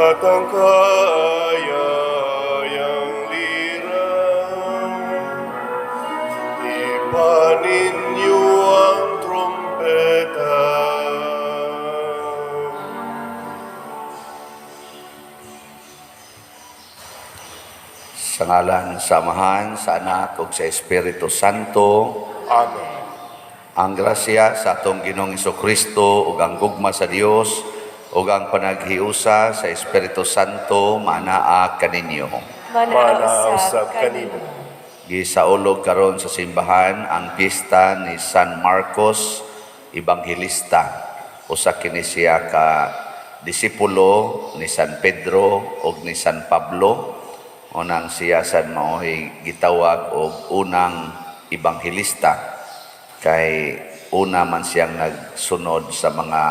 At ang kayang lira. Hipa ninyo ang trumpeta. Sa ngalan sa Amahan, sa Anak, ug sa Espiritu Santo. Amen. Ang grasya sa atong Ginoong Kristo ug ang gugma sa Dios ug ang panaghiusa sa Espiritu Santo maanaa kaninyo. Manaa usab kanimo. Gisaulog karon sa simbahan ang pista ni San Marcos Ebanghilista. Usa kini siya ka disipulo ni San Pedro ug ni San Pablo. Unang siya san mao'y gitawag og unang ebanghelista kay una man siyang nagsunod sa mga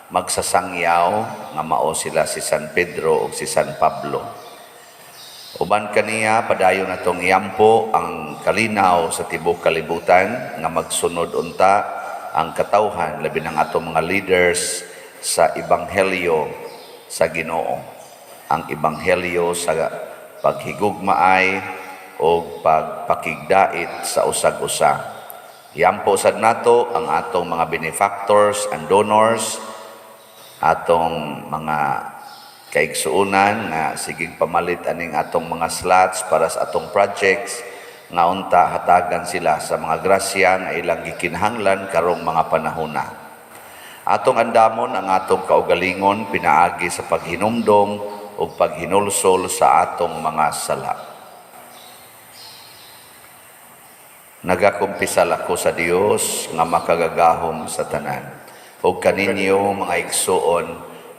magsasangyaw nga mao sila si San Pedro ug si San Pablo. Uban kaniya, padayon natong iampo ang kalinaw sa tibuok kalibutan nga magsunod unta ang katawhan, labi ng atong mga leaders, sa ebanghelyo sa Ginoo. Ang ebanghelyo sa paghigugmaay o pagpakigdait sa usag-usa. Iampo sad nato ang atong mga benefactors and donors, atong mga kaigsuonan nga siging pamalit aning atong mga slots para sa atong projects, nga unta hatagan sila sa mga grasya nga ilang gikinahanglan karong mga panahona. Atong andamon ang atong kaugalingon pinaagi sa paghinumdom ug paghinulsol sa atong mga sala. Nagakumpisal ako sa Dios nga makagagahom sa tanan ug kaninyo, mga igsuon,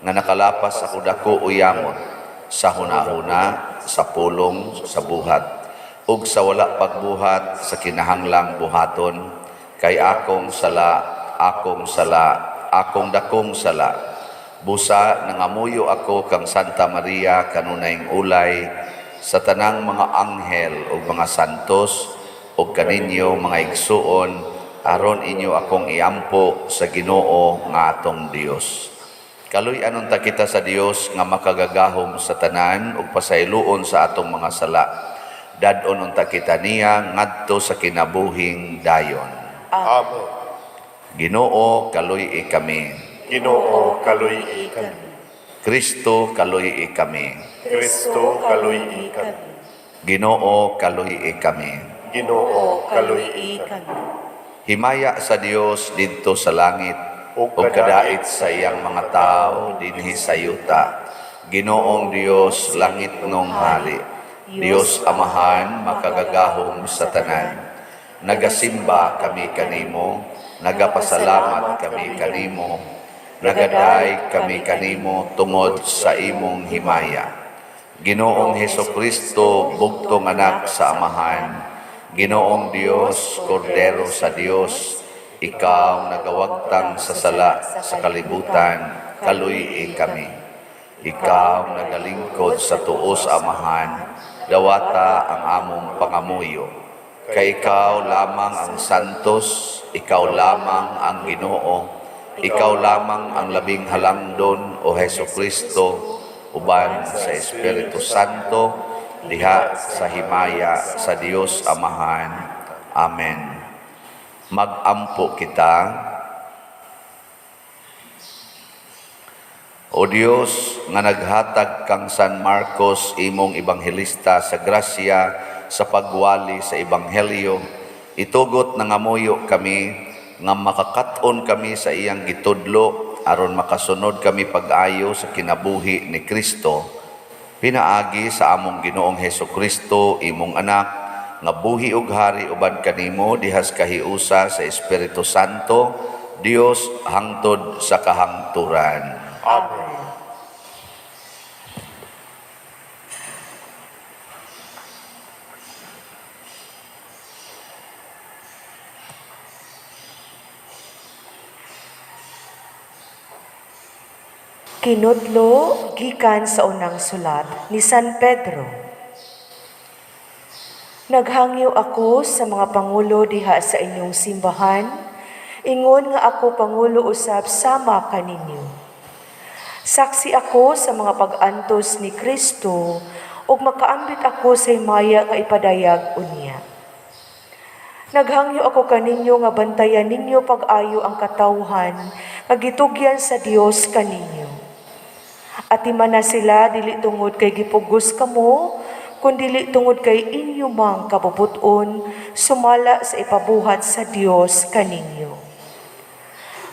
nga nakalapas ako dako uyamot sa hunahuna, sa pulong, sa buhat ug sa wala pagbuhat sa kinahanglang buhaton, kay akong sala, akong sala, akong dakong sala. Busa nangamuyo ako kang Santa Maria, kanunayng ulay, sa tanang mga anghel ug mga santos, ug kaninyo, mga igsuon, aron inyo akong iampo sa Ginoo nga atong Dios. Kaluy-an unta kita sa Dios nga makagagahom sa tanan ug pasayloon sa atong mga sala. Dad-on unta kita niya ngadto sa kinabuhing dayon. Amen. Ginoo, kaluy-i kami. Ginoo, kaluy-i kami. Kristo, kaluy-i kami. Kristo, kaluy-i kami. Ginoo, kaluy-i kami. Ginoo, kaluy-i kami. Himaya sa Dios didto sa langit ug kadait sa iyang mga tao dinhi sa yuta. Ginoong Dios, langitnong hari, Dios Amahan, makagagahom sa tanan. Nagasimba kami kanimo, nagapasalamat kami kanimo, nagadaig kami kanimo tungod sa imong himaya. Ginoong Heso Kristo, bugtong anak sa Amahan, Ginoong Dios, Kordero sa Dios, ikaw nagawagtang sa sala sa kalibutan, kaluy-i kami. Ikaw nagalingkod sa tuo sa Amahan, dawata ang among pangamuyo. Kay ikaw lamang ang santos, ikaw lamang ang Ginoo, ikaw lamang ang labing halangdon, o Heso Kristo, uban sa Espiritu Santo, diha sa himaya sa Dios Amahan. Amen. Magampo kita. O Dios, nga naghatag kang San Marcos imong ebanghelista sa grasya sa pagwali sa ebanghelyo, itugot nangamuyo kami nga makakaton kami sa iyang gitudlo aron makasunod kami pag-ayo sa kinabuhi ni Kristo pinaagi sa among Ginoong Heso Kristo, imong anak, nga buhi ug hari uban kanimo dihas kahiusa sa Espiritu Santo, Dios hangtod sa kahangturan. Amen. Kinudlo gikan sa unang sulat ni San Pedro. Naghangyo ako sa mga pangulo diha sa inyong simbahan, ingon nga ako pangulo usab sama kaninyo. Saksi ako sa mga pag-antos ni Kristo ug makaambit ako sa himaya nga ipadayag unya. Naghangyo ako kaninyo nga bantayan ninyo pag-ayo ang katawhan nga gitugyan sa Dios kaninyo. Atimana sila dili tungod kay gipugos kamo, kundili tungod kay inyo mang kabubut-on sumala sa ipabuhat sa Dios kaninyo.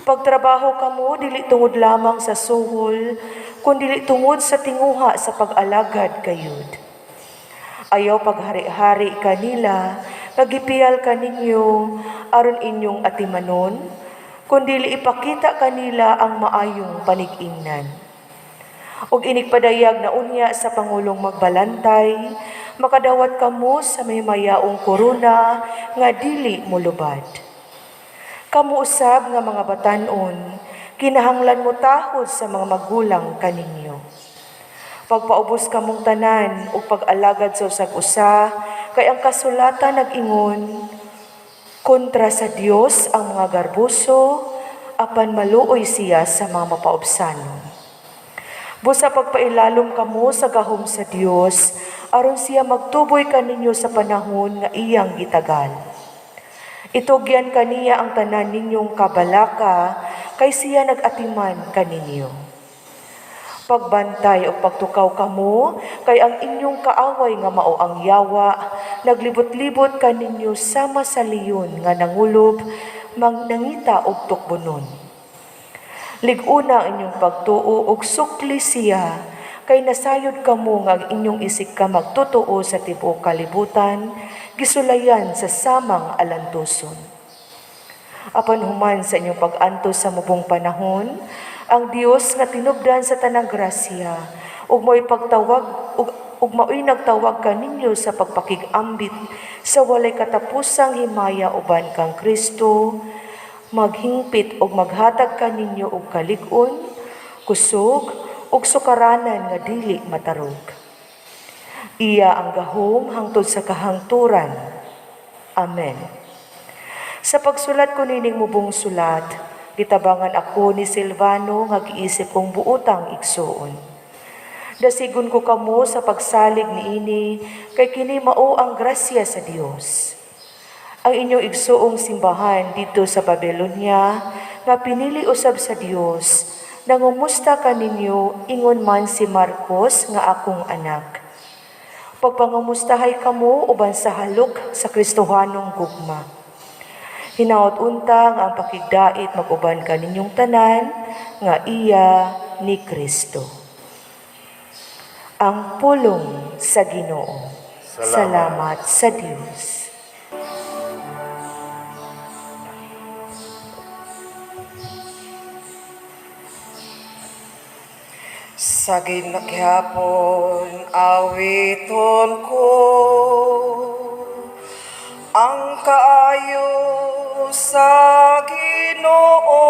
Pagtrabaho kamo dili tungod lamang sa suhol, kundili tungod sa tinguha sa pag-alagad kayod. Ayaw paghari-hari kanila, kagipiyal kaninyo aron inyong atimanon, kundili ipakita kanila ang maayong panig-ingnan. Ug inigpadayag na unya sa pangulong magbalantay, makadawat kamo sa mahimayaong korona nga dili molubad. Kamo usab nga mga batan-on, kinahanglan mo tahod sa mga magulang kaninyo. Pagpaubos kamong tanan ug pag-alagad sa usag-usa, kay ang kasulatan nag-ingon, kontra sa Dios ang mga garboso, apan maluoy siya sa mga mapaubsanon. Busa pagpailalom kamo sa gahom sa Dios, aron siya magtuboy kaninyo sa panahon nga iyang gitagal. Itugyan kaniya ang tanan ninyong kabalaka, kay siya nag-atiman kaninyo. Pagbantay o pagtukaw kamo, kay ang inyong kaaway nga mao ang yawa, naglibot-libot kaninyo sama sa leon nga nangulob, mang nangita og tukbonon. Lig-una ang inyong pagtuo og sukli siya, kay nasayod kamo nga ang inyong isig ka magtotoo sa tibuok kalibutan, gisulayan sa samang alantuson. Apan human sa inyong pag-antos sa mubong panahon, ang Dios nga tinubdan sa tanang grasya ug mao'y pagtawag ug mao'y nagtawag kaninyo sa pagpakig-ambit sa walay katapusang himaya uban kang Kristo, maghingpit ug maghatag kaninyo og kalig-on, kusog ug sukaranan nga dili matarog. Iya ang gahom hangtod sa kahangturan. Amen. Sa pagsulat ko nining mubong sulat, gitabangan ako ni Silvano nga giisip kong buotang igsuon. Dasigon ko kamo sa pagsalig niini kay kini mao ang grasya sa Dios. Ang inyong igsuong simbahan dito sa Babylonia nga pinili usab sa Dios, nangumusta kaninyo, ingon man si Marcos nga akong anak. Pagpangumustahay kamo uban sa halok sa Kristohanong gugma. Hinaot unta nga ang pakigdait mag-uban kaninyong tanan nga iya ni Kristo. Ang pulong sa Ginoo. Salamat. Salamat sa Dios. Sa ginaghapon awiton ko ang kaayo sa Ginoo.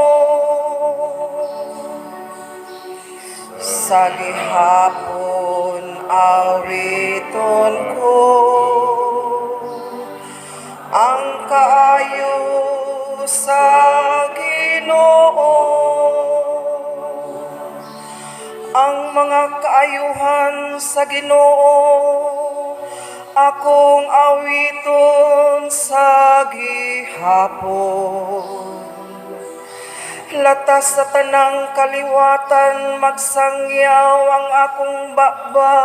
Sa gihapon awiton ko ang kaayo sa Ginoo. Ang mga kaayuhan sa Ginoo akong awiton sa gihapon. Latas sa tanang kaliwatan magsangyaw ang akong baba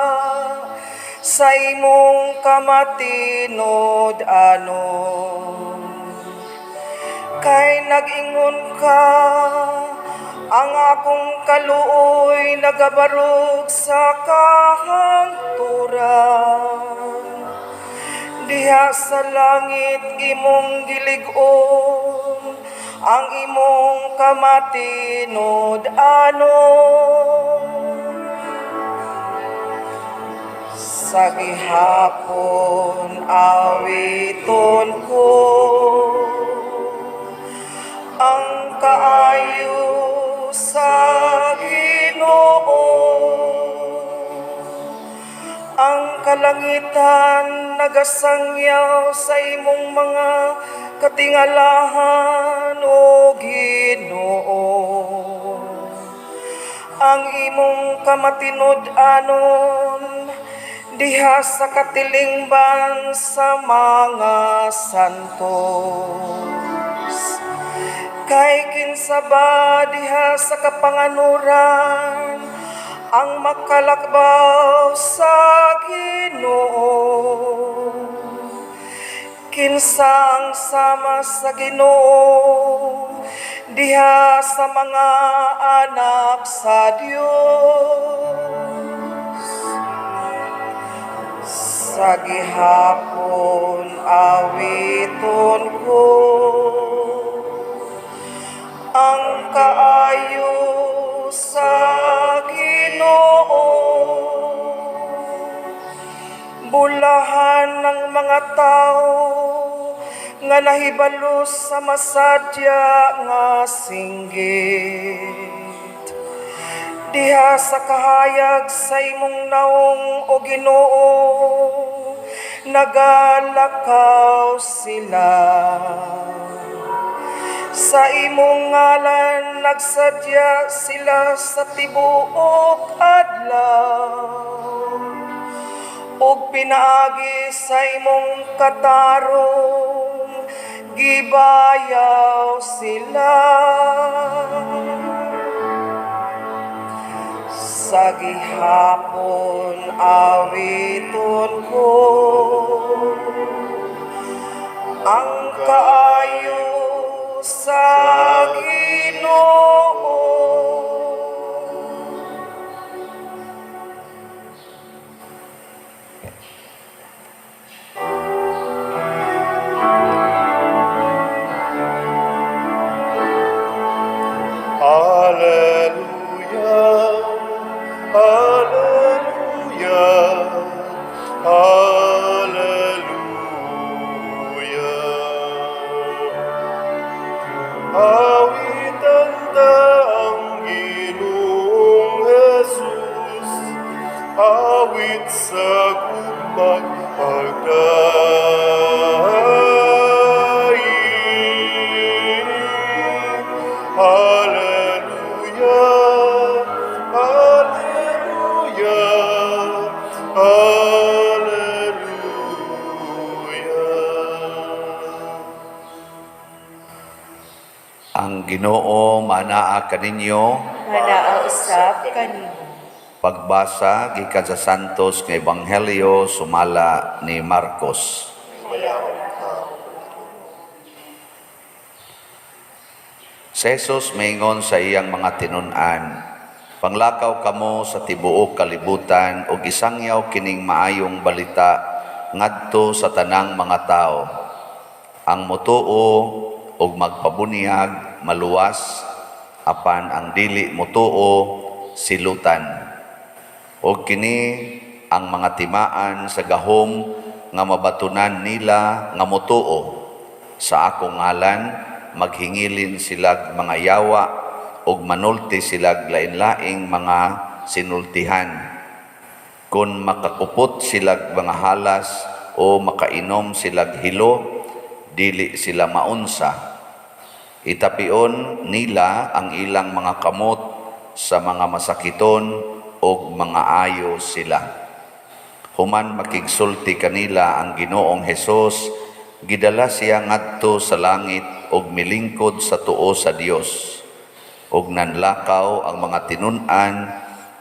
sa imong kamatinod-anon. Kay nag-ingon ka, ang akong kaluoy nagabarog sa kahangturan. Diha sa langit imong gilig-on ang imong kamatinod-anon. Sa gihapon awiton ko ang kaayo sa Ginoo. Ang kalangitan nagasangyaw sa imong mga katingalahan, o Ginoo. Ang imong kamatinud-anon diha sa katilingban sa mga santos. Kay kinsa ba diha sa kapanganuran ang makalakbaw sa Ginoo? Kinsa ang sama sa Ginoo diha sa mga anak sa Dios? Sa gihapon awiton ko ang kaayo sa Ginoo. Bulahan ng mga tao nga nahibalo sa masadya nga singgit. Diha sa kahayag sa imong naong, o Ginoo, nagalakaw sila. Sa imong ngalan nagsadya sila sa tibuok adlaw. Ug pinaagi sa imong katarong gibayaw sila. Sa gihapon awiton ko ang kaayo sa Ginoo. Alleluia, Alleluia, Alleluia. Awitan ta ang Ginoong Jesus, awit sa gugma'g pagdaig. Alleluia, Alleluia, Alleluia. Ang Ginoo manaa kaninyo. Manaa usab kanimo. Pagbasa gikan sa Santos nga Ebanghelyo sumala ni Marcos. Si Jesus maingon sa iyang mga tinun-an, "Panglakaw kamo sa tibuok kalibutan ug isangyaw kining maayong balita ngadto sa tanang mga tawo. Ang motuo ug magpabunyag maluwas, apan ang dili motuo silutan. Ug kini ang mga timaan sa gahom nga mabatunan nila nga motuo: Sa akong ngalan maghingilin silag mga yawa ug manulti silag lain-laing mga sinultihan. Kung makakupot silag mga halas o makainom silag hilo, dili sila maunsa. Itapion nila ang ilang mga kamot sa mga masakiton ug mga ayo sila." Human makigsulti kanila ang Ginoong Hesus, gidala siya ngadto sa langit ug milingkod sa tuo sa Dios. Ug nanlakaw ang mga tinun-an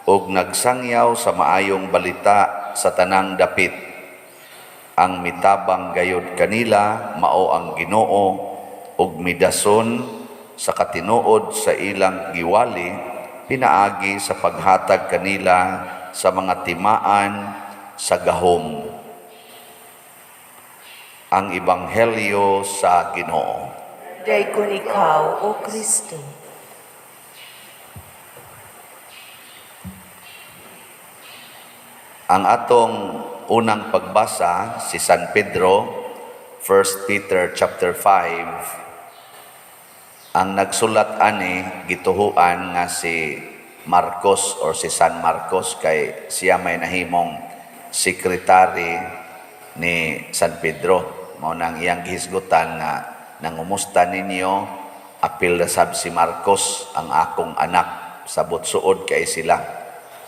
ug nagsangyaw sa maayong balita sa tanang dapit. Ang mitabang gayod kanila mao ang Ginoo ug midason sa katinuod sa ilang giwali pinaagi sa paghatag kanila sa mga timaan sa gahom. Ang Ebanghelyo sa Ginoo. Daygon ikaw, O Kristo. Ang atong unang pagbasa si San Pedro, 1 Peter chapter 5. Ang nagsulat ani gituhuan nga si Marcos or si San Marcos kay siya may nahimong sekretary ni San Pedro. Mao nang iyang gihisgutan nga nangumusta ninyo, apil na sab si Marcos ang akong anak. Sabot suod kay sila.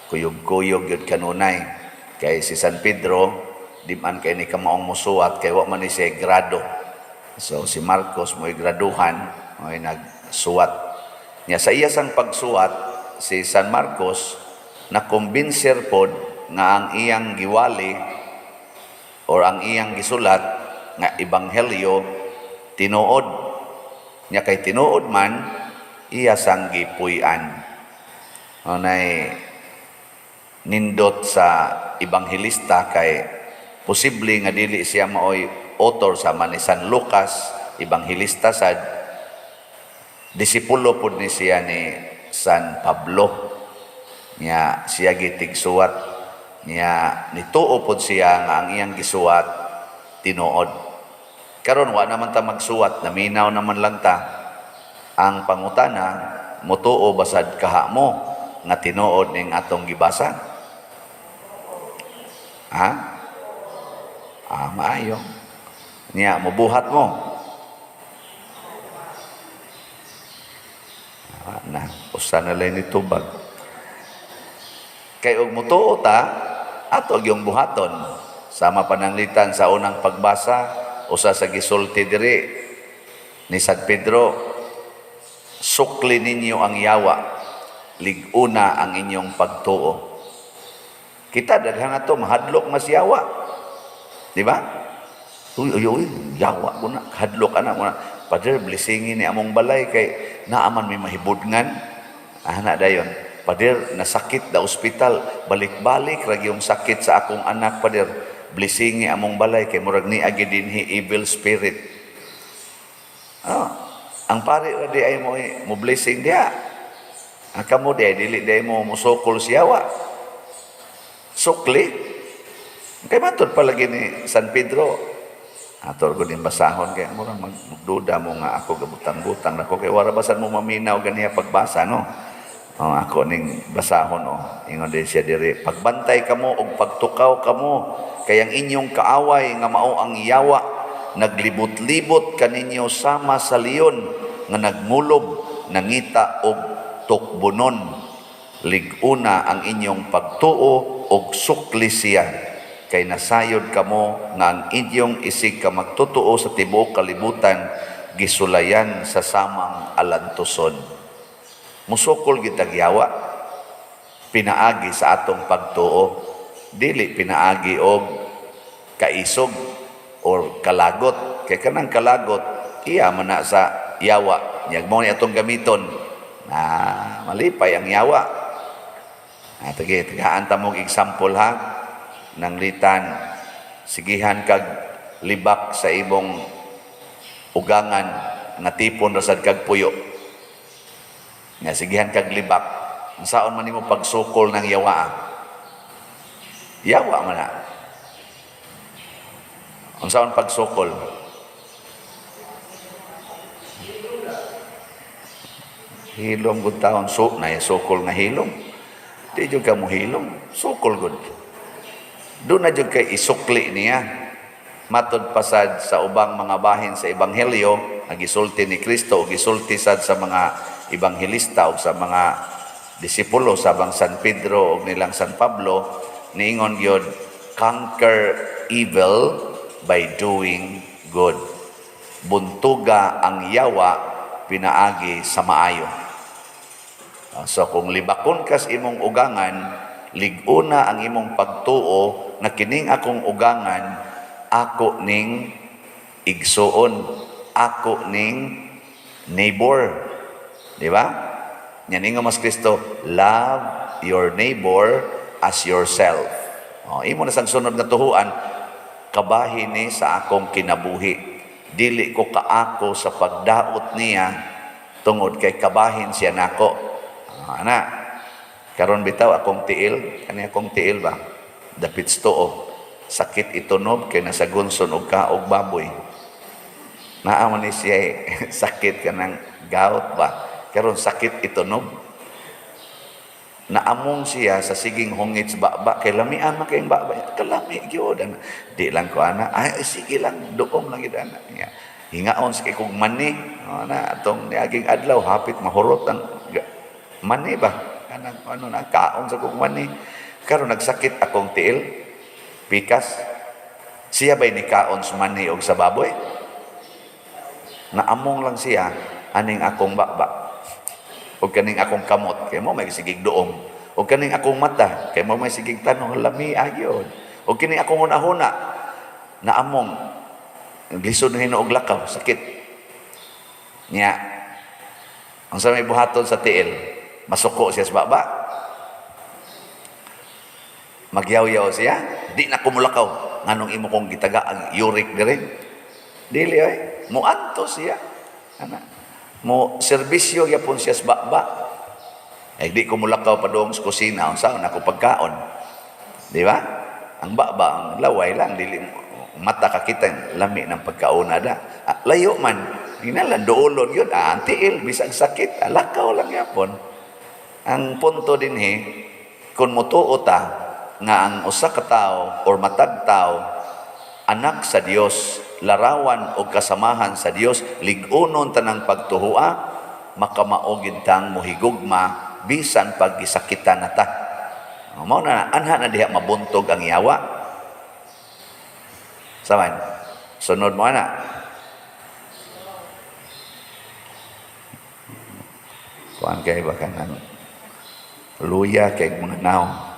Kuyog-kuyog yun kanunay. Kay si San Pedro, di man kay ni kamaong musuwat, kay wa man ni siya grado. So si Marcos mo'y graduhan, mo'y nagsuwat. Nya sa iya sang pagsuwat, si San Marcos nakumbinser pod nga ang iyang giwali or ang iyang gisulat nga ebanghelyo tinuod. Nya kay tinuod man, iya sang gipuy-an. Unay nindot sa ebanghelista kay posible nga dili siya maoy author, sama ni San Lucas, ebanghelista sad, disipulo pud ni siya ni San Pablo. Nya siya gitigsuwat, nya nituo pod siya nga ang iyang gisuwat tinuod. Karon wa naman ta magsuwat, naminaw naman lang ta. Ang pangutana, mutuo basad kaha mo nga tinuod ning atong gibasa? Ha? Ah, maayo. Nya mubuhat mo. Ah, na, usa na lang ni tubag. Kay og mutuo ta, ato gyung buhaton. Sama pananglitan sa unang pagbasa, usa sa gisulti diri ni San Pedro, sukli ninyo ang yawa, lig-una ang inyong pagtuo. Kita daghan ato mahadlok mas yawa. Di ba? Uy, uy, uy, yawa ko na, hadlok ana mo na. Padre, blessingin ni among balay kay naaman may mahibudngan. Ana dayon. Pader, nasakit da ospital, balik-balik ra gyung sakit sa akong anak, pader. Blessingi among balay kay murag ni agi dinhi evil spirit. Ah, ang pare ra di ay mo mo blessing diha. Ang kamo di ay dili di ay mo musukol siyawa. Sukli. Kay matod palagi ni San Pedro. Ato ko din basahon kay murag magduda mo nga ako gabutang-butang nako kay wara basan mo maminaw ganiya pagbasa, no. Oh, ako ning basahon, oh. Ingon din siya diri, pagbantay kamo og pagtukaw kamo kay ang inyong kaaway nga mao ang yawa naglibot-libot kaninyo sama sa leon nga nagmulob, nangita og tukbonon. Lig-una ang inyong pagtuo og sukli siya kay nasayod kamo nga ang inyong isig ka magtotoo sa tibuok kalibutan gisulayan sa samang alantuson. Musukol gid yawa pinaagi sa atong pagtuo, dili pinaagi og kaisog or kalagot, kay kanang kalagot iya man na sa yawa. Nya mo ni atong gamiton na malipay ang yawa. Ah, tage tagaan ta mong example ha, nanglitan sigihan kag libak sa imong ugangan nga tipon ra sad kag puyo. Nga sigihan kag libak, unsaon man nimo pagsukol ng yawa? Yawa man na. Unsaon pagsukol? Hilom gud taon, so na sukol nga hilom. Di jud ka mohilom, sukol gud. Doon na jud kay isukli niya. Matod pasad sa ubang mga bahin sa ebanghelyo, ang gisulti ni Kristo o gisulti sad sa mga ebanghelista o sa mga disipulo sa bang San Pedro o nilang San Pablo, niingon gyud, conquer evil by doing good. Buntuga ang yawa pinaagi sa maayo. So kung libakon kas imong ugangan, lig-una ang imong pagtuo na kining akong ugangan, ako ning igsuon, ako ning neighbor. Di ba? Yan ingon mas Kristo, love your neighbor as yourself. O, imo na sang sunod nga tuhuan, kabahin ni sa akong kinabuhi. Dili ko kaako sa pagdaot niya tungod kay kabahin siya nako. Ana, karon bitaw akong tiil, kani akong tiil ba? Dapit tuo. Sakit itunob kay nasa gunson og kaog baboy. Naa man ni siya sakit kanang gout ba? Karon sakit itunob. Naamong siya sa siging hungit sa baba kay lamian man kayong baba. Kalami gyud ana. Di lang ko ana, ay sige lang, duong lang gyud ana. Ya. Hingaon sa kay kog mani. Ana atong niaging adlaw hapit mahurot ang mani ba? Kanang ano na kaon sa kong mani. Karon nagsakit akong tiil. Pikas. Siya ba'y nikaon sa mani og sa baboy? Naamong lang siya aning akong baba. O kaning akong kamot, kay mo may sigig duong. O kaning akong mata, kay mo may sigig tanong lami agyon. O kining akong hunahuna, naamong lisod na hinuog lakaw, sakit. Nya, ang sa may buhaton sa tiil, masuko siya sa baba. Magyaw-yaw siya, di na kumulakaw. Nganong imo kong gitaga ang uric dire? Dili ay, muanto siya. Ana. Mo serbisyo gyapon siya sa baba. Ay di ko mulakaw padung sa kusina, unsa na ko pagkaon. Di ba? Ang baba, ang laway lang, dili mata kakita lami ng pagkauna da. Ah, layo man, ginalan duolon yun, ah, ang tiil, bisag sakit, ah, lakaw lang yapon. Ang punto dinhi, kung mutuo ta nga ang usa ka tawo or matag tawo anak sa Dios, larawan o kasamahan sa Dios, lig-unon tanang pagtuhua, makamao gid tang mohigugma bisan pag gisakitan na ta. Mao na anha na diha mabuntog ang yawa. Saman, sunod mo ana. Kuan kay ba kanang luya kay mga naong.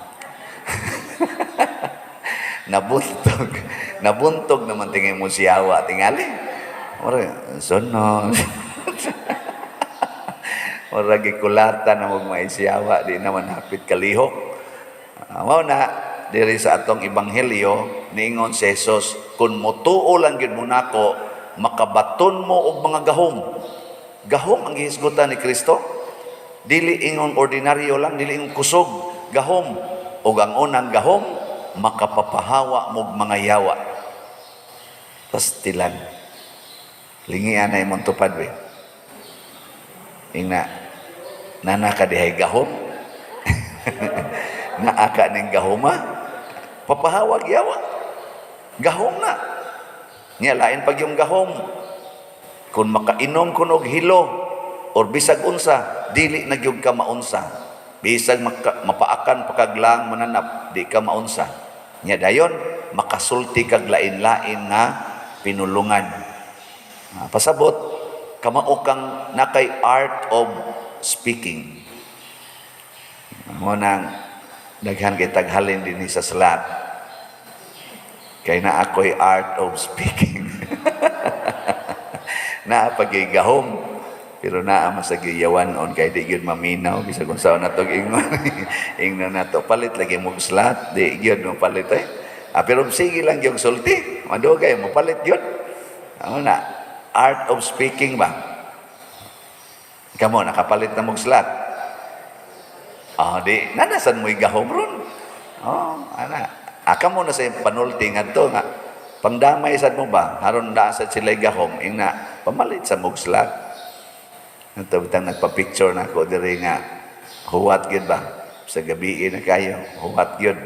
Nabuntog. Nabuntog naman tingin mo siyawa. Tingali. Mura, sunod. Mura gikulatan na magmay siyawa. Di naman hapit kalihok. Mao na, diri sa atong ebanghelyo, niingon si Jesus, kung motuo lang gyud mo nako, makabaton mo og mga gahom. Gahom ang gihisgutan ni Kristo. Dili ingon ordinaryo lang, dili ingon kusog, gahom. Og ang unang gahom, makapapahawa mog mga yawa. Pastilan. Lingian na imong tupad we. Ingna, nana ka dihay gahom. Naa ka ning gahoma. Papahawag yawa. Gahom na. Nya lain pag yung gahom. Kung makainom kun og hilo or bisag unsa, dili na gyud ka maunsa. Bisag mapaakan pakaglang mananap, di ka maunsa. Nya dayon makasulti kag lain-lain nga pinulungan. Pasabot kamao kang nakay art of speaking. Mo nang daghan kay taghalin dinhi sa salat. Kay na ako'y art of speaking. Naa pagay gahom pero naa man sa giyawan on kay di gyud maminaw bisag unsa na tog ingon. Ingnon nato palit lagi mo slat, di gyud mo palit eh. Pero sige lang gyud sulti, madugay mo palit gyud. Amo na art of speaking ba? Kamo nakapalit na mog slat. Di nanasan mo'y gahom ron. Oh, ana. Kamo na sa panulti ngadto nga pangdamay sad mo ba haron naa sad sila gahom ingna pamalit sa mog slat. Ato bitang nagpa-picture na ako diri nga huwat gyud ba sa gabi na kayo huwat gyud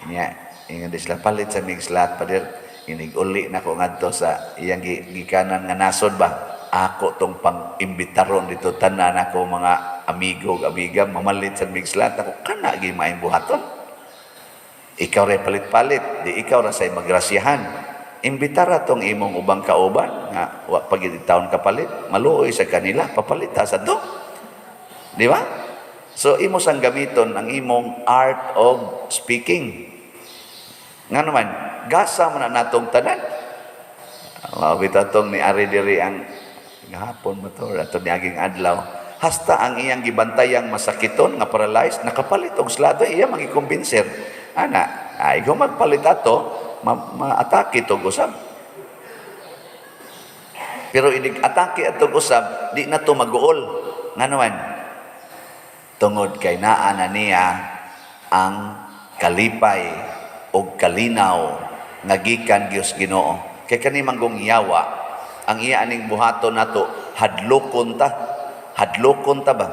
nya ingon di sila palit sa mig slat pader inig uli na ko ngadto sa iyang gikanan nga nasod ba ako tong pang-imbitaron dito tanan ako mga amigo ug amiga mamalit sa mig slat ako kana gyud maayong buhaton. Ikaw ray palit-palit, di ikaw ra say magrasyahan. Imbitara tong imong ubang kauban nga wa pa gyud taon kapalit, maluoy sa kanila, papalit ta sa to. Di ba? So imo sang gamiton ang imong art of speaking. Nga naman, gasa man na natong tanan. Mao bitaw tong ni ari diri ang gahapon mo to, ato niaging adlaw. Hasta ang iyang gibantayang masakiton nga paralyzed, nakapalit og slato, iya magikumbinser. Ana, ay kung magpalit ato, maatake tog usab. Pero inig atake atog usab, di na to maguol. Nga naman, tungod kay naa na niya ang kalipay og kalinaw nga gikan Dios Ginoo. Kay kani manggong yawa, ang iya aning buhaton nato, hadlokon ta. Hadlokon ta ba?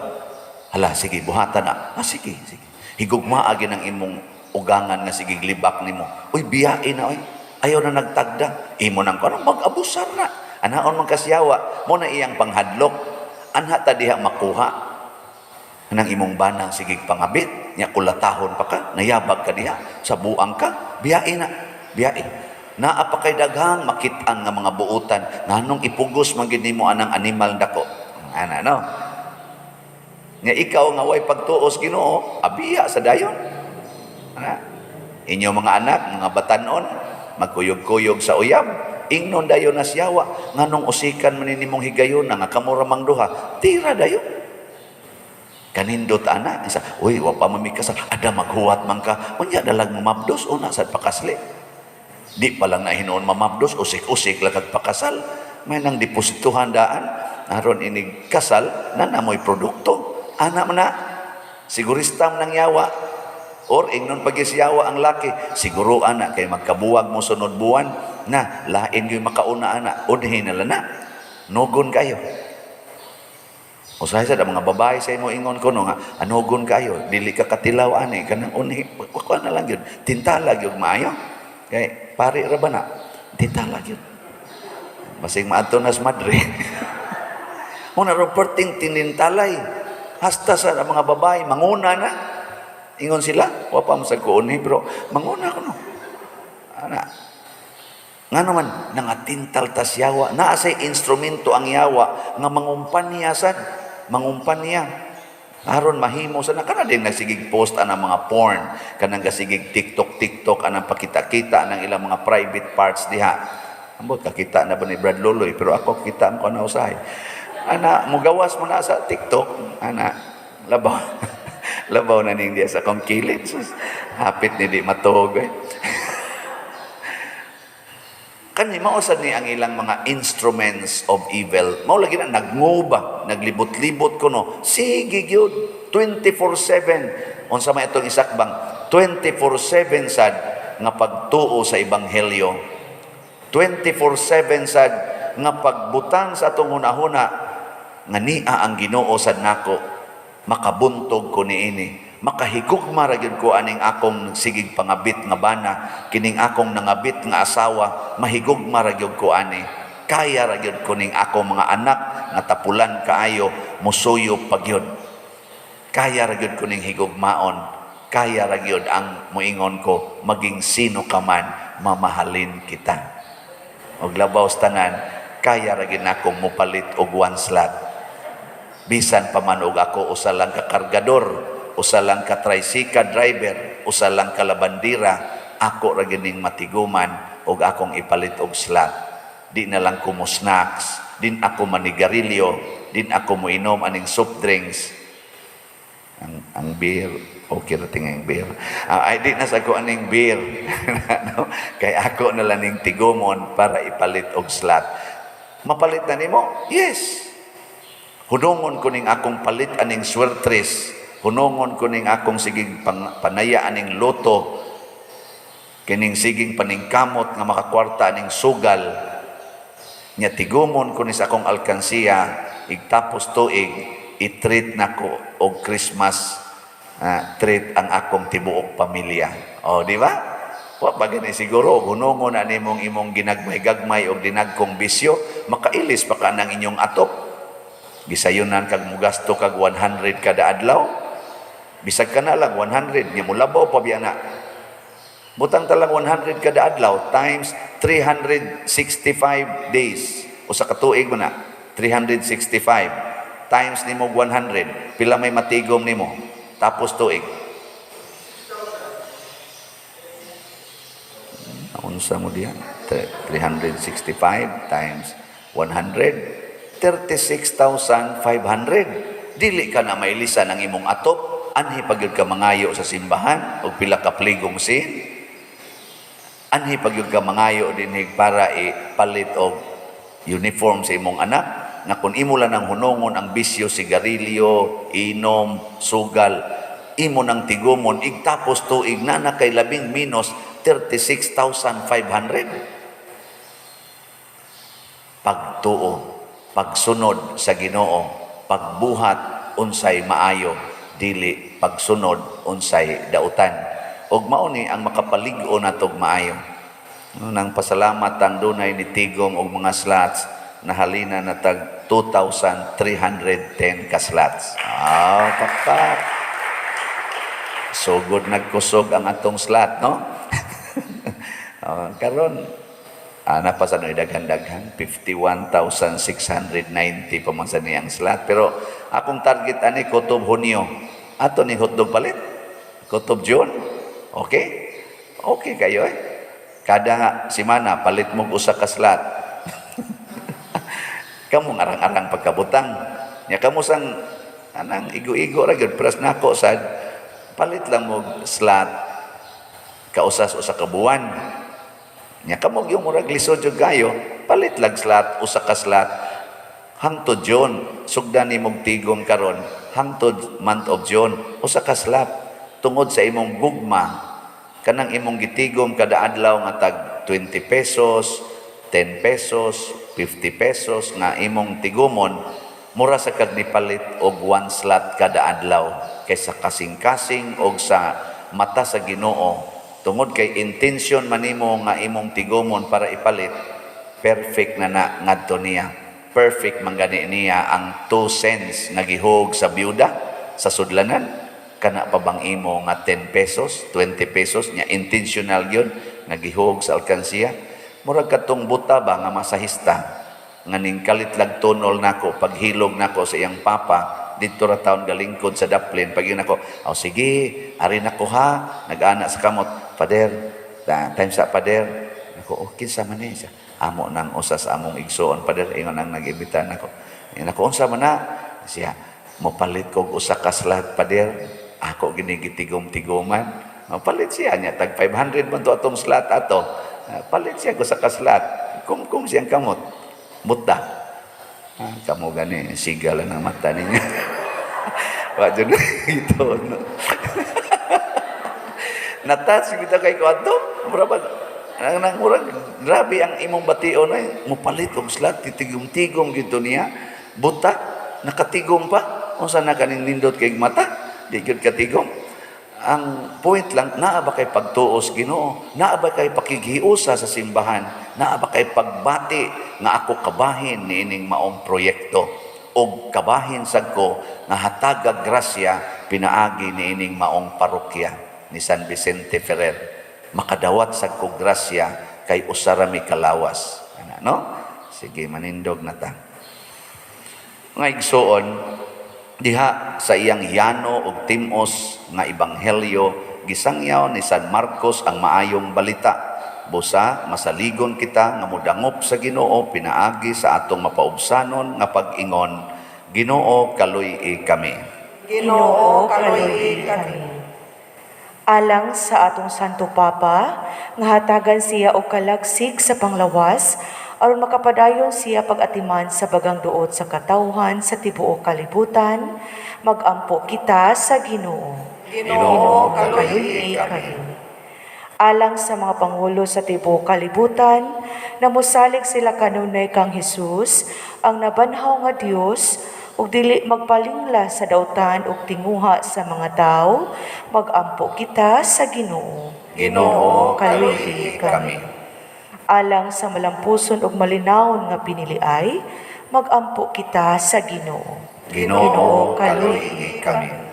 Hala, sige, buhatan na. Ah, sige, sige. Higugmaa gyud ang imong ugangan nga sige libak nimo. Uy, biyain na oy. Ayaw na nagtagda. Imo nang kuno mag-abusar na. Anaon man kasyawa, mo na iyang panghadlok. Anha ta diha makuha. Nang imong banang sigig pangabit, nya kulatahon pa ka, nayabag ka diha, sa buang ka, biyae na, biyae. Naa pa kay daghang makit-an nga mga buutan, nganong ipugos man gid nimo anang animal dako. Ana no. Nga ikaw nga way pagtuos Ginoo, abiya sa dayon. Ana. Inyo mga anak, mga batanon, magkuyog-kuyog sa uyab, ingnon dayon na siyawa, nganong usikan man nimong higayon nga kamo ra mang duha, tira dayon. Kanindot ana, isa, uy, wa pa man mi kasal, ada maghuwat man ka, unya dalag mamabdos, una sad pakasli. Di pa lang na hinuon mamabdos, usik-usik lang kag pakasal. May nang deposituhan daan, aron inig kasal, na namoy produkto. Ana man na, sigurista man nang yawa, or ingnon pag-isyawa ang laki, siguro ana kay magkabuwag mo sunod buwan, na lain yung makauna ana, unhin na lang na, nugon kayo. Usahay sa mga babae sa imo ingon ko no nga anugon kayo, dili ka katilaw ani kanang unhi, kuan na lang yun, tintala gyud maayo. Kay pare ra ba na? Tintala gyud. Basig maadto nas madre. Una ro perting tinintalay. Hasta sa mga babae manguna na. Ingon sila, wa pa mo sa kuunhi pero manguna kuno. Ana. Nga naman, nangatintal tas yawa. Naa say instrumento ang yawa nga mangumpanya sad. Mangumpanya. Aron mahimo sa kana din nagsigig post anang mga porn, kanang gasigig TikTok TikTok anang pakita-kita anang ilang mga private parts diha. Ambot kakita na ba ni Brad Loloy, pero ako kita mo na usahay. Ana mugawas mo na sa TikTok, ana labaw. Labaw na ning diya sa akong kilid. Sus, hapit ni di matuog eh. Kani mao sad ni ang ilang mga instruments of evil. Mao lagi na nagnguba, naglibot-libot kuno. Sige gyud 24/7. Unsa may atong isakbang 24/7 sad nga pagtuo sa ebanghelyo. 24/7 sad nga pagbutang sa atong hunahuna nga nia ang Ginoo sad nako, makabuntog ko niini, makahigugma ra gyud ko aning akong sigig pangabit nga bana, kining akong nangabit nga asawa, mahigugma ra gyud ko ani, kaya ra gyud ko ning akong mga anak nga tapulan kaayo, musuyo pa gyud, kaya ra gyud ko ning higugmaon, kaya ra gyud ang muingon ko, maging sino ka man, mamahalin kita. Og labaw sa tanan, kaya ra gyud nakong mopalit og one slot, bisan pa man og ako usa lang ka kargador, usa lang ka tricycle driver, usa lang ka labandira, ako ra gyud ning matiguman og akong ipalit og slot. Di na lang ko mo snacks, din ako manigarilyo, din ako moinom aning soft drinks. Ang beer, okay ra tingay ang beer. Ay di na sa ko aning beer. No? Kay ako na lang ning tigumon para ipalit og slot. Mapalit na nimo? Yes. Hunungon ko ning akong palit aning swertres, hunungon ko ning akong siging panaya aning loto, kining siging paningkamot nga makakwarta aning sugal, nya tigumon ko ni sa akong alkansiya, igtapos tuig, i-treat nako og Christmas treat ang akong tibuok pamilya. O, di ba? Wa ba gani siguro og hunungon na nimong imong ginagmay-gagmay og dinagkong bisyo, makailis pa ka ng inyong atop. Gisayunan kag mugasto kag 100 kada adlaw. Bisag ka na lang 100, nya molabaw pa biya na. Butang ta lang 100 kada adlaw times 365 days. Usa ka tuig man na, 365 times nimo 100, pila may matigom nimo tapos tuig. Unsa mo diha? 365 times 100, 36,500. Dili ka na mailisan ang imong atop, anhi pa gyud ka mangayo sa simbahan og pila ka pligong sin. Anhi pa gyud ka mangayo dinhi para ipalit og uniform sa imong anak, nga kun imo lang ang hunongon ang bisyo, sigarilyo, inom, sugal, imo nang tigumon, igtapos tuig na na kay labing minus 36,500. Pagtuo, pagsunod sa Ginoo, pagbuhat unsay maayo, dili pagsunod unsay dautan. Og mao ni ang makapalig-on natog maayo. No, nang pasalamat ang dunay ni tigom og mga slots, Nahalina na tag 2,310 ka slots. Ah, pakpak. Sugod nagkusog ang atong slot, no? Karon ana pa sa noy daghan-daghan, 51,690 pa man sa niyang slot. Pero akong target ani kutob Hunyo. Ato ni hotdog palit. Kutob June. Okay? Okay kayo eh. Kada simana palit mo usa ka slot. Kamo arang-arang pagkabutang. Nya kamo sang anang igo-igo ra gyud pras nako sad palit lang mo slot kausas usa ka buwan. Nya kamo gyud murag lisod jud kayo, palit lang slot usa ka slot hangtod June. Sugdan nimog tigom karon hangtod month of June, usa ka slot tungod sa imong gugma kanang imong gitigom kada adlaw nga tag 20 pesos, 10 pesos, 50 pesos nga imong tigumon, mura sa kag nipalit og one slot kada adlaw kaysa kasing-kasing og sa mata sa Ginoo, tungod kay intention manimo nga imong tigumon para ipalit, perfect na na ngadto niya. Perfect man gani niya ang 2 cents nga gihog sa byuda sa sudlanan. Kana pa bang imo nga 10 pesos, 20 pesos nya intentional gyud nga gihog sa alkansiya? Murag katong buta ba nga masahista nga ning kalit lag tunol nako paghilog nako sa iyang papa didto ra taon galingkod sa daplin. Pag nako, "Oh, sige, ari nako ha," nag-ana sa kamot, "Pader, time sa pader." Nako, "Oh, kinsa man ni siya?" "Amo nang usa sa among igsuon, pader," ingon ang nag-imbita nako. Nako, "Unsa man na siya?" "Mopalit kog usa ka slot, pader, ako gini gitigom-tiguman." Mapalit siya niya tag 500 man to atong slot ato. Palit siya og usa ka slot, kumkum siyang kamot buta. Kamo gani siga lang ang mata ninyo. Wa jud ito, no? Na-touch kita kay ko ato. Mura ba nang nang murag grabe ang imong bation ay mopalit og slot, titigom-tigom gito niya. Buta nakatigom pa, unsa na kaning nindot kay mata, di gyud katigom. Ang point lang, naa ba kay pagtuos Ginoo? Naa ba kay pakighiusa sa simbahan? Naa ba kay pagbati nga ako kabahin niining maong proyekto? Og kabahin sad ko nga hatagag grasya pinaagi niining maong parokya ni San Vicente Ferrer. Makadawat sad ko grasya kay usa ra mi kalawas. Ana, no? Sige, manindog na ta. Mga igsuon, diha sa iyang yano ug timos nga ebanghelyo, gisangyaw ni San Marcos ang maayong balita. Busa masaligon kita nga modangop sa Ginoo pinaagi sa atong mapaubsanon nga pag-ingon, "Ginoo, kaluy-i kami." Ginoo, kaluy-i kami. Alang sa atong Santo Papa, nga hatagan siya og kalagsig sa panglawas, aron makapadayon siya pag-atiman sa bagang duot sa katawhan sa tibuok kalibutan, magampo kita sa Ginoo. Ginoo, kaluy-i kami. Alang sa mga pangulo sa tibuok kalibutan, na mosalig sila kanunay kang Hesus, ang nabanhaw nga Dios, ug dili magpalingla sa dautan ug tinguha sa mga tawo, magampo kita sa Ginoo. Ginoo, kaluy-i kami. Alang sa malampuson ug malinawon nga piniliay, magampo kita sa Ginoo. Ginoo, kaluy-i kami.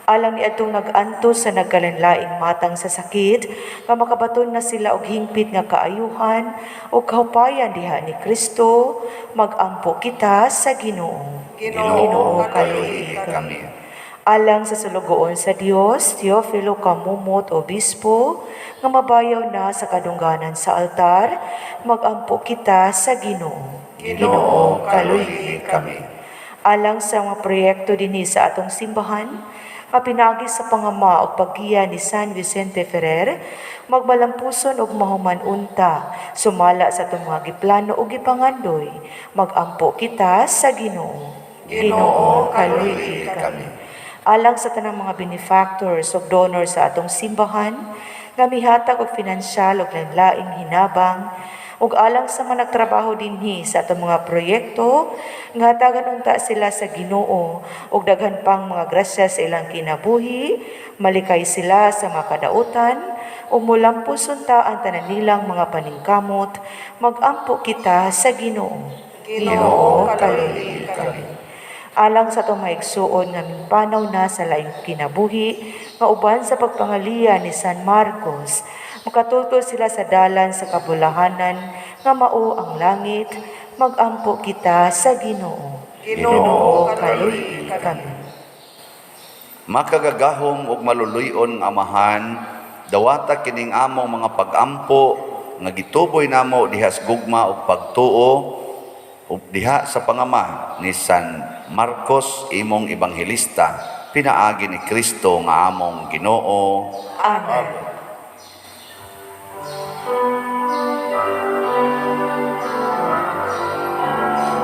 Alang niadtong nag-antos sa nagkalainlaing matang sa sakit, nga makabaton na sila og hingpit nga kaayuhan ug kahupayan diha ni Kristo, magampo kita sa Ginoo. Ginoo, kaluy-i kami. Alang sa sulugoon sa Dios, Teofilo Camomot Obispo, nga mabayaw na sa kadungganan sa altar, magampo kita sa Ginoo. Ginoo, kaluy-i kami. Alang sa mga proyekto dinhi sa atong simbahan, nga pinaagi sa pangama ug paggiya ni San Vicente Ferrer, magmalampuson ug mahuman unta, sumala sa atong mga giplano ug gipangandoy, magampo kita sa Ginoo. Ginoo, kaluy-i kami. Alang sa tanang mga benefactors ug donors sa atong simbahan nga mihatag og pinansyal ug lain-laing hinabang, ug alang sa mga nagtrabaho dinhi sa atong mga proyekto, nga hatagan unta sila sa Ginoo og daghan pang mga grasya sa ilang kinabuhi, malikay sila sa mga kadautan ug molampos unta ang tanan nilang mga paningkamot, magampo kita sa Ginoo. Ginoo, kaluoyi kami. Alang sa atong maigsuon nga mipanaw na sa laing kinabuhi nga uban sa pagpangaliya ni San Marcos, makatultol sila sa dalan sa kabulahanan nga mao ang langit, magampo kita sa Ginoo. Ginoo, kaluoyi kami. Makagagahom ug maluluy-on nga Amahan, dawata kining among mga pagampo nga gituboy namo diha sa gugma ug pagtuo ug diha sa pangama ni San Marcos, imong ebanghelista, pinaagi ni Kristo nga among Ginoo. Amen.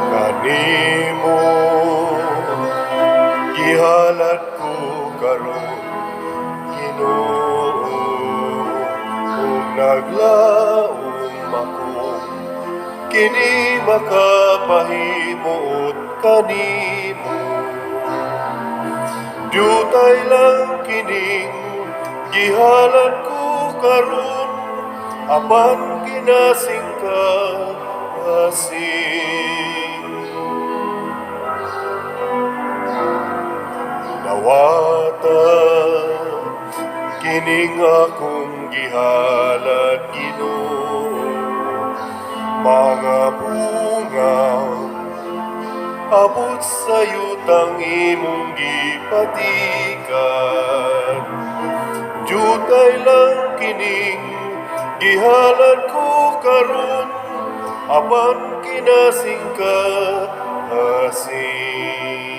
Kanimo gihalad ko karon, Ginoo, ug naglaom ako kini makapahimuot kanimo. Dutay lang kining gihalad ko karon, apan kinasingka asing. Dawata kining akong gihalad, Ginoo, mga bunga abot sa yutang imong gipatikan. Jutay lang kining gihalad ko karon, apan kinasingka asing.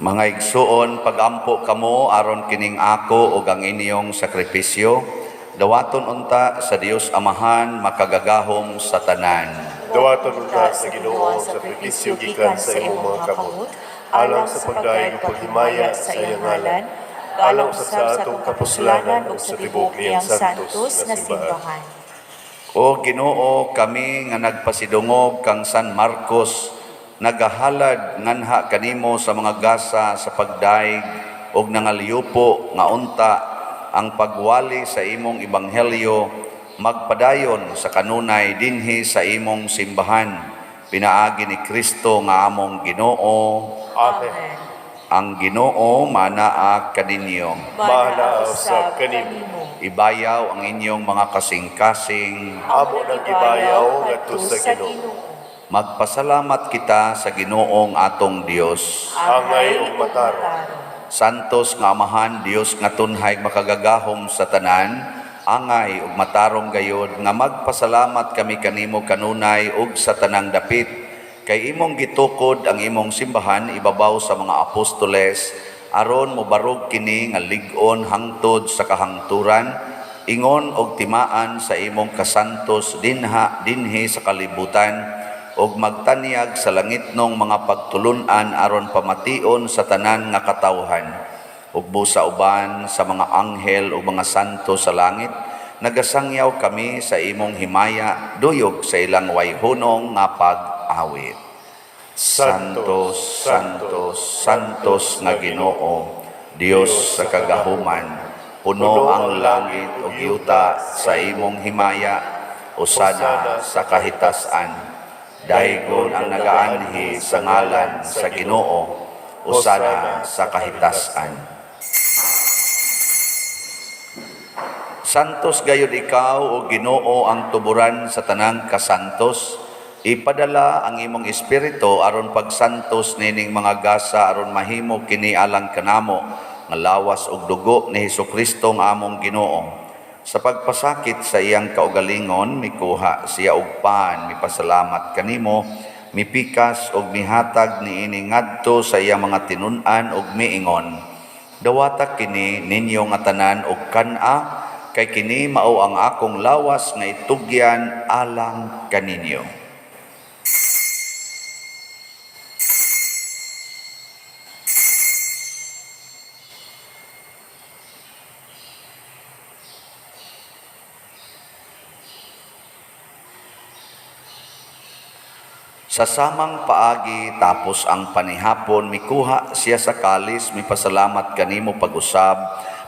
Mga igsuon, pagampo kamo aron kining ako ug ang inyong sakripisyo, dawaton unta sa Dios Amahan makagagahom sa tanan. Dawaton unta sa Ginoo ang sakripisyo gikan sa imong mga kamot, alang sa pagdayeg ug paghimaya sa iyang ngalan, alang usab sa atong kapuslanan ug sa tibuok niyang santos na simbahan. O Ginoo, kami nga nagpasidungog kang San Marcos, nagahalad nganha kanimo sa mga gasa sa pagdaig og nangalyupo nga unta ang pagwali sa imong ebanghelyo magpadayon sa kanunay dinhi sa imong simbahan, pinaagi ni Kristo nga among Ginoo. Amen. Ang Ginoo manaa kaninyo. Manaa usab kanimo. Ibayaw ang inyong mga kasing-kasing. Amo nang gibayaw ngadto sa Ginoo. Magpasalamat kita sa Ginoong atong Dios. Angay ug matarong. Santos nga Amahan, Dios nga tunhay makagagahom sa tanan, angay ug matarong gayod nga magpasalamat kami kanimo kanunay ug sa tanang dapit, kay imong gitukod ang imong simbahan ibabaw sa mga apostoles, aron mobarog kini nga lig-on hangtod sa kahangturan, ingon og timaan sa imong kasantos dinha dinhi sa kalibutan, ug magtanyag sa langitnong mga pagtulun-an aron pamation sa tanan nga katawhan. Ug busa uban sa mga anghel ug mga santo sa langit, nagasangyaw kami sa imong himaya duyog sa ilang wayhunong nga pag-awit. Santos, Santos, Santos nga Ginoo, Dios sa kagahuman, puno ang langit ug yuta sa imong himaya, usana sa kahitasan. Daygon ang nagaanhi sa ngalan sa Ginoo, usana sa kahitasan. Santos gayud ikaw o Ginoo ang tuburan sa tanang kasantos. Ipadala ang imong espiritu aron pagsantos nining mga gasa aron mahimo kini alang kanamo nga lawas ug dugo ni Hesukristo nga among Ginoo. Sa pagpasakit sa iyang kaugalingon, mikuha siya og pan, mipasalamat kanimo, mipikas og mihatag niini ngadto sa iyang mga tinun-an ug miingon: "Dawata kini ninyo nga tanan og kan-a, kay kini mao ang akong lawas nga itugyan alang kaninyo." Sa samang paagi tapos ang panihapon, mikuha siya sa kalis, mipasalamat kanimo pag-usab,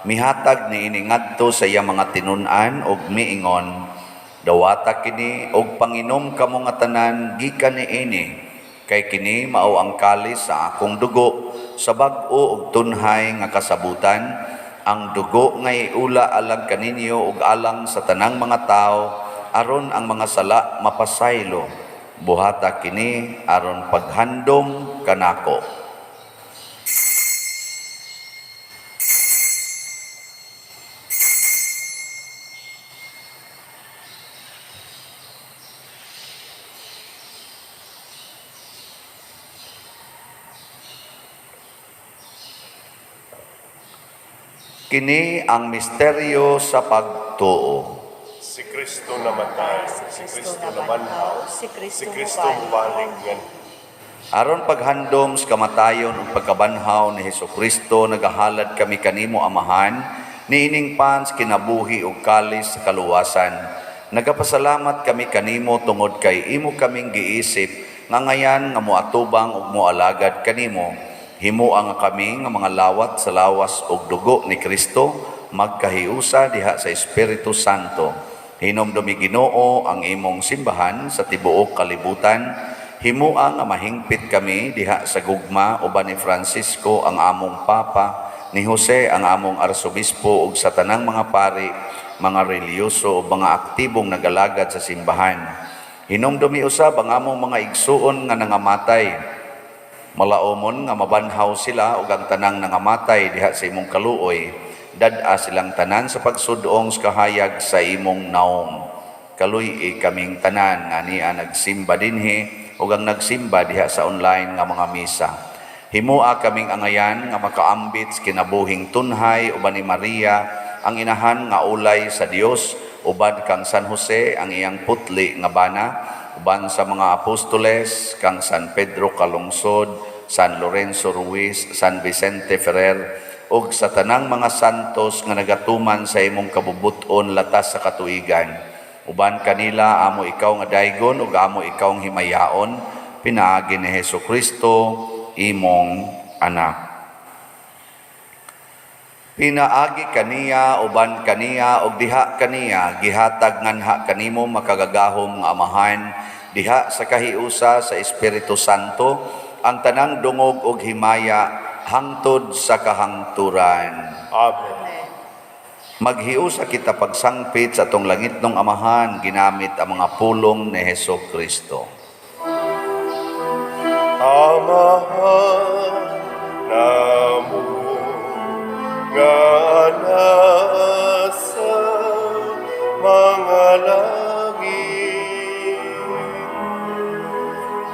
Mihatag niini ngadto sa iyang mga tinun-an ug miingon, "Dawata kini og panginom kamo nga tanan gikan niini, kay kini mao ang kalis sa akong dugo sa bag-o ug tunhay nga kasabutan, ang dugo nga iula alang kaninyo ug alang sa tanang mga tawo aron ang mga sala mapasaylo. Buhata kini aron paghandom kanako." Kini ang misteryo sa pagtuo. Si Kristo namatay, si Kristo nabanhaw, si Kristo si Kristo mubalik ngan Aron paghandom sa kamatayon ug pagkabanhaw ni Hesukristo, nagahalad kami kanimo, Amahan, niining pan sa kinabuhi ug kalis sa kaluwasan. Nagapasalamat kami kanimo tungod kay imo kaming giisip nga ngayan nga moatubang ug moalagad kanimo. Himoa nga kami nga mga lawat sa lawas ug dugo ni Kristo magkahiusa diha sa Espiritu Santo. Hinumdumi, Ginoo, ang imong simbahan sa tibuok kalibutan. Himoa nga mahingpit kami diha sa gugma uban ni Francisco ang among Papa, ni Jose ang among Arsobispo ug sa tanang mga pari, mga relihiyoso ug mga aktibong nagalagad sa simbahan. Hinumdumi usab ang among mga igsuon nga nangamatay. Malaomon nga mabanhaw sila ug ang tanang nangamatay diha sa imong kaluoy. Dad-a silang tanan sa pagsudong sa kahayag sa imong naong. Kaluy-i kaming tanan nga ania nagsimba dinhi ug ang nagsimba diha sa online nga mga misa. Himoa kaming angayan nga makaambit sa kinabuhing tunhay uban ni Maria ang inahan nga ulay sa Dios, uban kang San Jose ang iyang putli nga bana, uban sa mga apostoles, kang San Pedro Calungsod, San Lorenzo Ruiz, San Vicente Ferrer ug sa tanang mga santos nga nagatuman sa imong kabubut-on latas sa katuigan. Uban kanila amo ikaw nga daygon ug amo ikaw ang himayaon pinaagi ni Hesus Kristo imong anak. Pinaagi kaniya, uban kaniya, ug diha kaniya, gihatag nganha kanimo, makagagahom nga Amahan, diha sa kahiusa sa Espiritu Santo, ang tanang dungog ug himaya hangtod sa kahangturan. Amen. Maghiusa kita pagsangpit sa atong langitnong Amahan ginamit ang mga pulong ni Heso Kristo. Amahan namo nga nasa mga langit,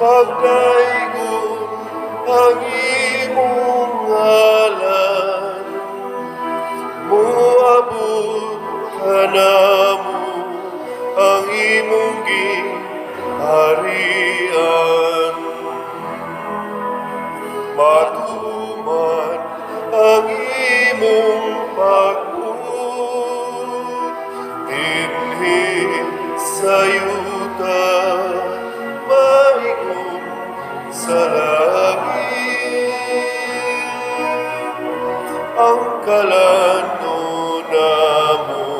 pagdaygon ang imong ngalan, muabot kanamo ang imong gingharian, matuman ang imong pagbuot dinhi sa yuta maingon sa langit. Ang kalan-on namo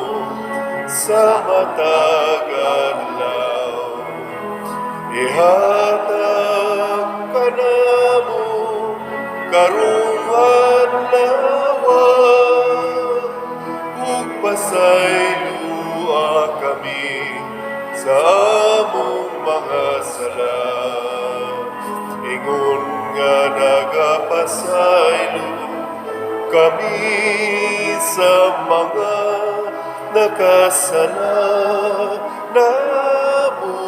sa matag adlaw ihatag kanamo karong adlaw, ug pasayloa kami sa among mga sala ingon nga nagapasaylo kami sa mga nakasala namo,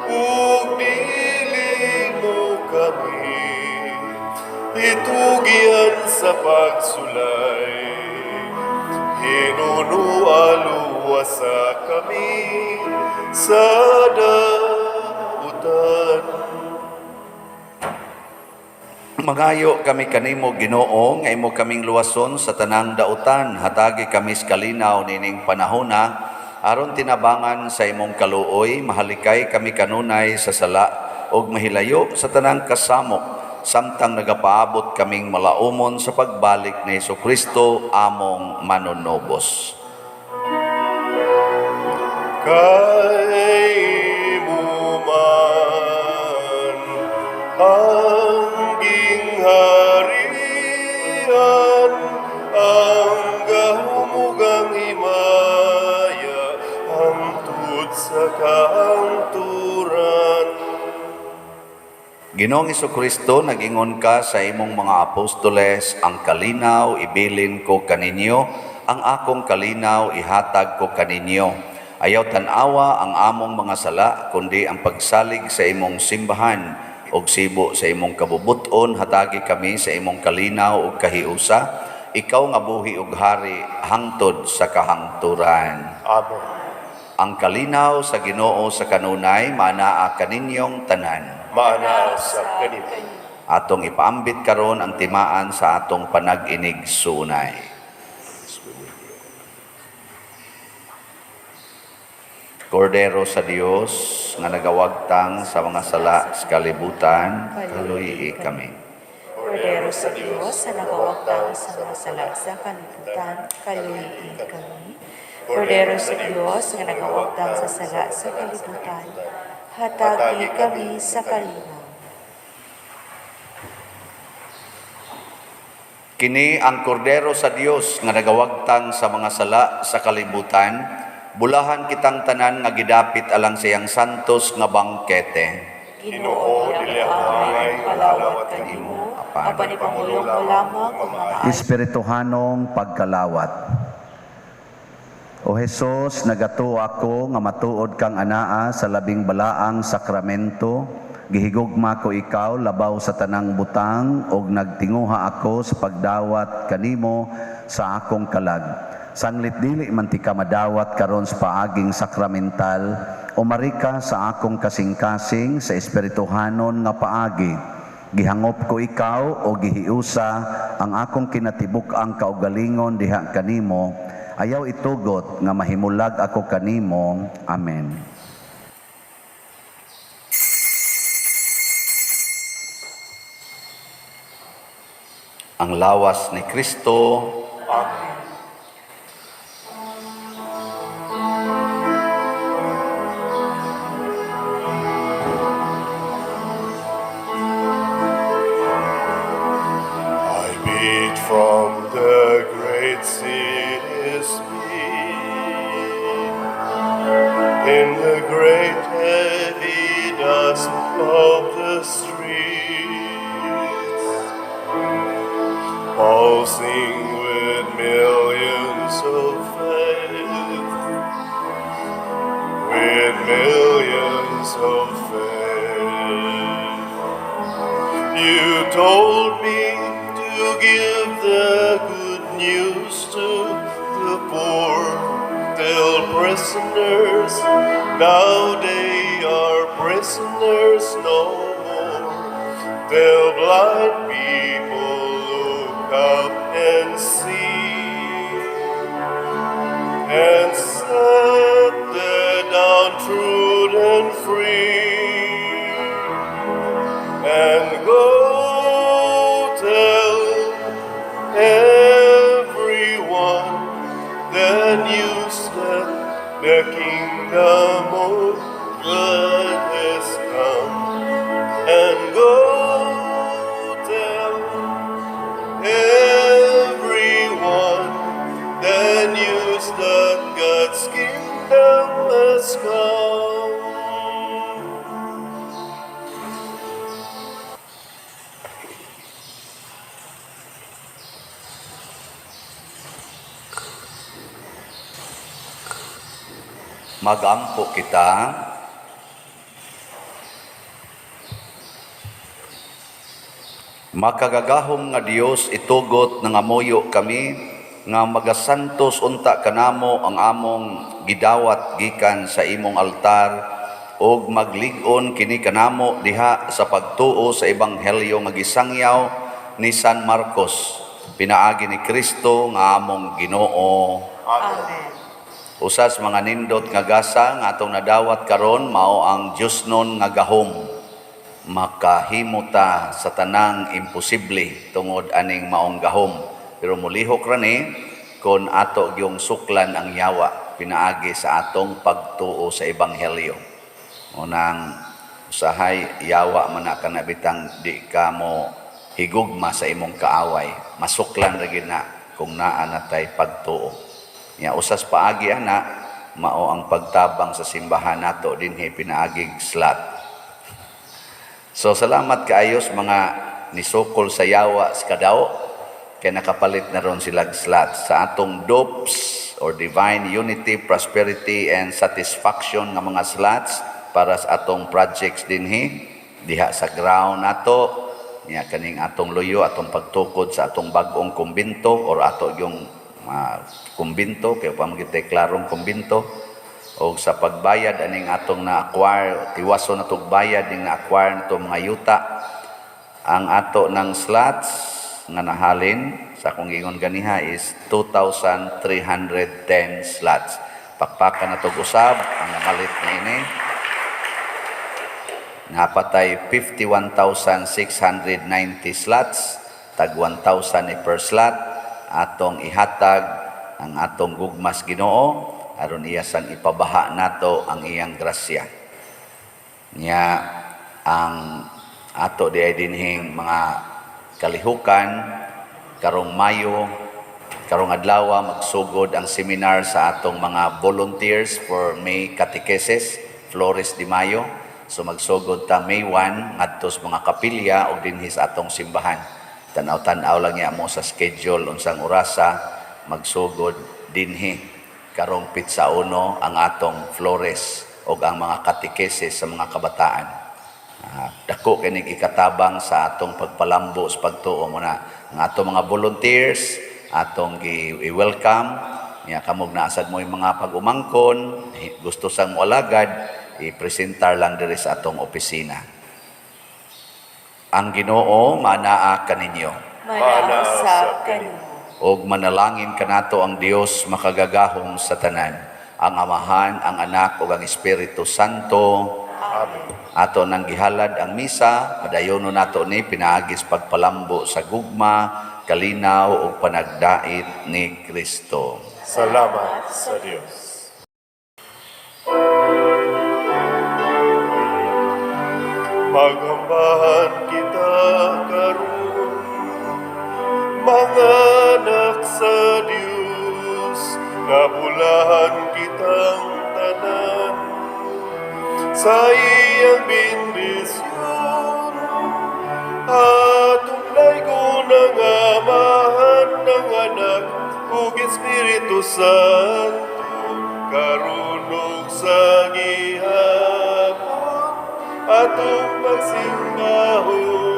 ug dili mo kami itugyan sa pagsulay, hinunua luwasa kami sa dautan. Mangayo kami kanimo, Ginoo, nga imo kaming luwason sa tanang dautan. Hatagi kami sa kalinaw nining panahona aron tinabangan sa imong kaluoy mahalikay kami kanunay sa sala ug mahilayo sa tanang kasamok. samtang nagapaabot kaming malaumon sa pagbalik ni Hesukristo among manunubos. Kay imo man ang gingharian, ang gahom ug ang himaya, hangtod sa kahangturan. Ginoong Kristo, nag-ingon ka sa imong mga apostoles, "Ang kalinaw ibilin ko kaninyo, ang akong kalinaw ihatag ko kaninyo." Ayaw tan-awa ang among mga sala, kundi ang pagsalig sa imong simbahan ug sibo sa imong kabubuton, hatagi kami sa imong kalinaw ug kahiusa, ikaw nga buhi ug hari hangtod sa kahangturan. Amen. Ang kalinaw sa Ginoo sa kanunay manaa kaninyong tanan. Maanaa sa kanimo. Atong ipaambit karon ang timaan sa atong panag-inig-suunay. Kordero sa Dios nga nagawagtang sa mga sala sa kalibutan, kaluyi kami. Kordero sa Dios sa nagawagtang sa mga sala sa kalibutan, kaluyi kami. Kordero sa Dios nga nagawagtang sa sala sa kalibutan, hatagi kami sa kalinaw. Kini ang kordero sa Dios nga nagawagtang sa mga sala sa kalibutan, bulahan kitang tanan nga gidapit alang sa iyang santos nga bangkete. Ginoo, dili ako angay palawat kanimo, apan ipangulong mo lamang ug maayo. Espirituhanong pagkalawat. O Hesus, nagatuo ako nga matuod kang anaa sa labing balaang sakramento. Gihigugma ko ikaw labaw sa tanang butang ug nagtinguha ako sa pagdawat kanimo sa akong kalag. Sanglit dili man tika madawat karon sa paaging sakramental, umari ka sa akong kasing-kasing sa espirituhanon nga paagi. Gihangop ko ikaw o gihiusa ang akong kinatibuk-ang kaugalingon diha kanimo. Ayaw itugot nga mahimulag ako kanimo. Amen. Ang lawas ni Kristo. Amen. I beat from the great city's beat in the great heavy dust of the streets, pulsing with millions of faith, with millions of faith. You told me to give the good news to the poor, tell prisoners now they are prisoners no more. Tell blind people look up and see, and set the downtrodden free, and go tell everyone the news that the kingdom of God has come. And go tell everyone the news that God's kingdom has come. Magampo kita. Makagagahom nga Dios, itugot nangamuyo kami nga magasantos unta kanamo ang among gidawat gikan sa imong altar ug maglig-on kini kanamo diha sa pagtuo sa ebanghelyo nga gisangyaw ni San Marcos pinaagi ni Kristo nga among Ginoo. Amen. Usa sa mga nindot nga gasa nga atong nadawat karon mao ang Diosnon nga gahom. Makahimo ta sa tanang imposible tungod aning maong gahom. Pero mulihok ra ni kon ato gyung suklan ang yawa pinaagi sa atong pagtuo sa ebanghelyo. Unang usahay yawa man na kana bitang di ka mo higugma sa imong kaaway. Masuklan ra gyud na kung naa na tay pagtuo. Nya usas paagi ana mao ang pagtabang sa simbahan nato dinhi pinaagig slot. So salamat kaayos mga nisukol sa yawa sa Kadao kay nakapalit na ron sila slot sa atong DUPS or Divine Unity, Prosperity and Satisfaction nga mga slots para sa atong projects dinhi diha sa ground nato, niya kaning atong luyo, atong pagtukod sa atong bag-ong kumbinto or ato yung kumbinto kay pa man klarong kumbinto, o sa pagbayad aning atong na-acquire, tiwaso na tog bayad ning na-acquire nato mga yuta. Ang ato ng slots nga nahalin sa akong ingon ganiha is 2,310 slots. Pakpakan na tog usab ang namalit na ini. Napatay 51,690 slots, tag 1,000 ni per slot. Atong ihatag ang atong gugmas Ginoo aron iya sang ipabaha nato ang iyang grasya. Nya ang ato di ay dinhing mga kalihukan karong Mayo, karong adlaw magsugod ang seminar sa atong mga volunteers for May Catechesis, Flores de Mayo. So magsugod ta May 1 ngadto sa mga kapilya ug dinhi sa atong simbahan. Tanaw-tanaw lang niya mo sa schedule unsang orasa magsugod dinhi karong pitsa uno ang atong Flores ug ang mga catechesis sa mga kabataan. Dako kinig ikatabang sa atong pagpalambo sa pagtuo mo na. Ang atong mga volunteers atong i-welcome niya. Kamog naasad mo yung mga pag-umangkon, gusto sang moalagad, i-presentar lang diri sa atong opisina. Ang Ginoo manaa kaninyo. Manaa usab kanimo. Og manalangin kanato ang Dios makagagahom sa tanan, ang Amahan, ang Anak ug ang Espiritu Santo. Amen. Ato nang gihalad ang misa, padayono nato ni pinaagis pagpalambo sa gugma, kalinaw ug panagdait ni Kristo. Salamat sa Dios. Maghambahan kita karon, mga anak sa Dios, nabulahan kitang tanan sa iyang bendisyon. Atong laygon ang Amahan, ng Anak, ug Espiritu Santo, karon ug sa gihapon, atong pagsimbahon.